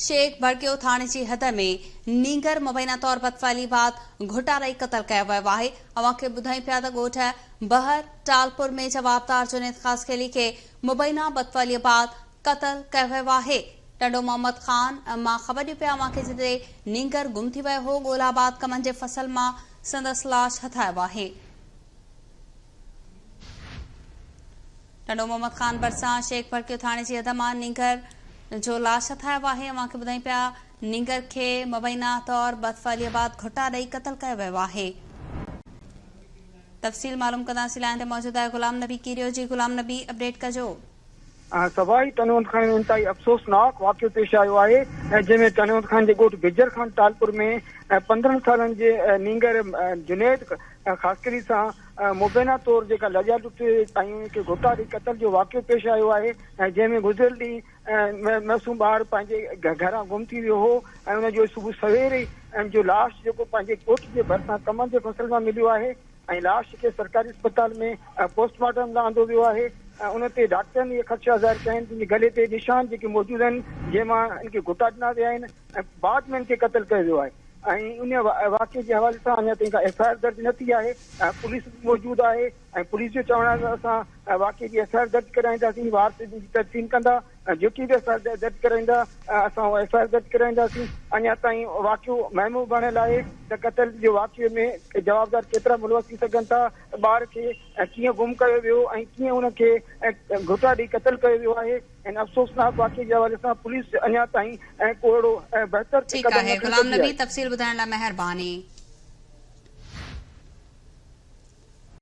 شيخ ڀڙڪيو ٿاڻي جي حد ۾ نينگر مبينا طور بدفعلي بعد گهٽا ڏئي قتل ڪيو ويو آهي. اوهان کي ٻڌايون پيا ته ڳوٺ بهر ٽالپور ۾ جوابدار جنيد خاصخيلي کي مبينا بدفعلي بعد قتل ڪيو ويو آهي. ٽنڊو محمد خان مان خبر ڏيون پيا اوهان کي جتي نينگر گم ٿي ويو هو، ڳولا بعد ڪمن جي فصل مان سندس لاش هٿ آيو آهي. ٽنڊو محمد خان ڀرسان شيخ ڀرڪيو ٿاڻي جي حد مان نينگر جو لاش هٿ آيو آهي، اوهان کي ٻڌايون پيا نينگر کي مبينا طور بدفعلي بعد گهٽا ڏئي قتل ڪيو ويو آهي. تفصيل معلوم ڪنداسين لائين تي موجود آهي غلام نبي ڪيريو جي غلام نبي اپڊيٽ ڪجو. سوائي ٽنڊومحمد خان ۾ انتهائي افسوسناڪ واقعو پيش آيو آهي جنهن ۾ ٽنڊومحمد خان جي ڳوٺ بجر خان ٽالپور ۾ 15 سالن جي نينگر جنيد خاصخيلي سان مبينا طور جيڪا لڄا لٽ ۽ ان کي گهٽا ڏئي قتل جو واقعو پيش آيو آهي جنهن ۾ گذريل ڏينهن معصوم ٻار پنهنجي گهران گم ٿي ويو هو ۽ ان جو صبح سوير ئي ان جو لاش جيڪو پنهنجي ڳوٺ جي ڀرسان ڪمند جي فصل مان مليو آهي ۽ لاش کي سرڪاري اسپتال ۾ پوسٽ مارٽم لاء آندو ويو آهي ۽ ان تي ڊاڪٽرن اهي خدشا ظاهر ڪيا آهن ته ان جي گلي تي نشان جيڪي موجود آهن جنهن مان ان کي گهٽا ڏنا ويا آهن ۽ بعد ۾ ان کي قتل ڪيو ويو آهي ۽ ان واقعي جي حوالي سان اڃا تائين ڪا ايف I R درج نه ٿي آهي ۽ پوليس به موجود آهي ۽ پوليس جو چوڻ آهي ته اسان واقعي جي ايف I R درج ڪرائينداسين وارث جي تدفين ڪندا ۽ جيڪي به ايف I R درج ڪرائيندا اسان اها ايف I R درج ڪرائينداسين اڃا تائين واقعو معمو بڻيل آهي ته قتل جي واقعي ۾ جوابدار ڪيترا ملوث ٿي سگهن ٿا ٻار کي ڪيئن گم ڪيو ويو ۽ ڪيئن ان کي گهٽا ڏئي قتل ڪيو ويو آهي ان افسوسناڪ واقعي جي حوالي سان پوليس اڃا تائين ڪو اهڙو بهتر ٺيڪ قدم آهي نه کڻي غلام سگهي نبي آهي. تفصيل ٻڌائڻ لاء مهرباني.